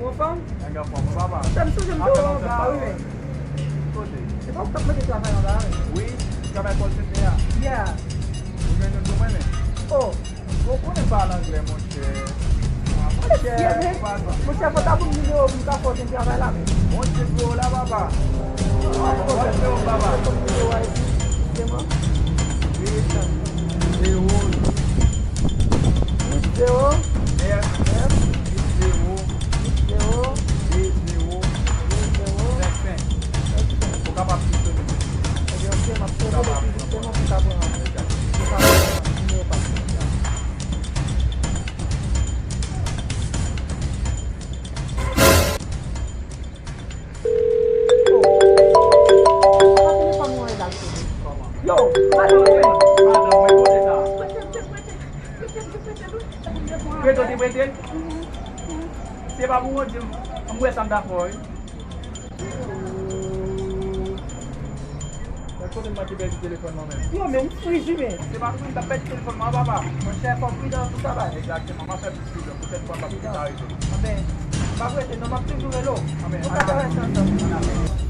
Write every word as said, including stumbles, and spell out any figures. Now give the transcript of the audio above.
Ou anfòm? Nèg anfòm, wi, papa. Monchè, m sonje m te wè w anba, wi, men. Kote? Se pa ou k t ap mande travay anba a, wi? Wi, travay call center a. Yeah. Ou jwenn youn pou mwen, men? Oh. Ou konnen pale anglè, monchè. Monchè, monchè, fò ta pou m nimewo pou m ka fè w jwenn travay la, men. Monchè, nimewo la, papa. Fò nimewo, papa. Fò nimewo a isi. Demen. Uit zewo. Uit zewo. Nèf. Nèf. Uit zewo. Uit zewo. De zewo. De zewo. Senk senk. Senk senk. Ou kapab seleksyonnen. Ebyen, ok, m ap seleksyonnen, epi jisteman pou m ka pran, pou m ka pran nimewo pa m. Yo, madanm, madanm, mwen kote sa. Prete w te prete l? Se pa pou Bondye, m wè sa m ta fè w, wi. Mwen kote m manke pèdi telefòn mwen menm. Yo, men m friz wi, men. Se pa pou m ta pèdi telefòn mwen, papa. Monchè, fò w pridan nan tout travay. Egzakteman, m ap fè plis pridan. Pwochèn fwa, m p ap kite sa rive. Anben, m p ap rete non, m ap toujou rele w. Anben, nou ka travèse ansanm. Ann ale.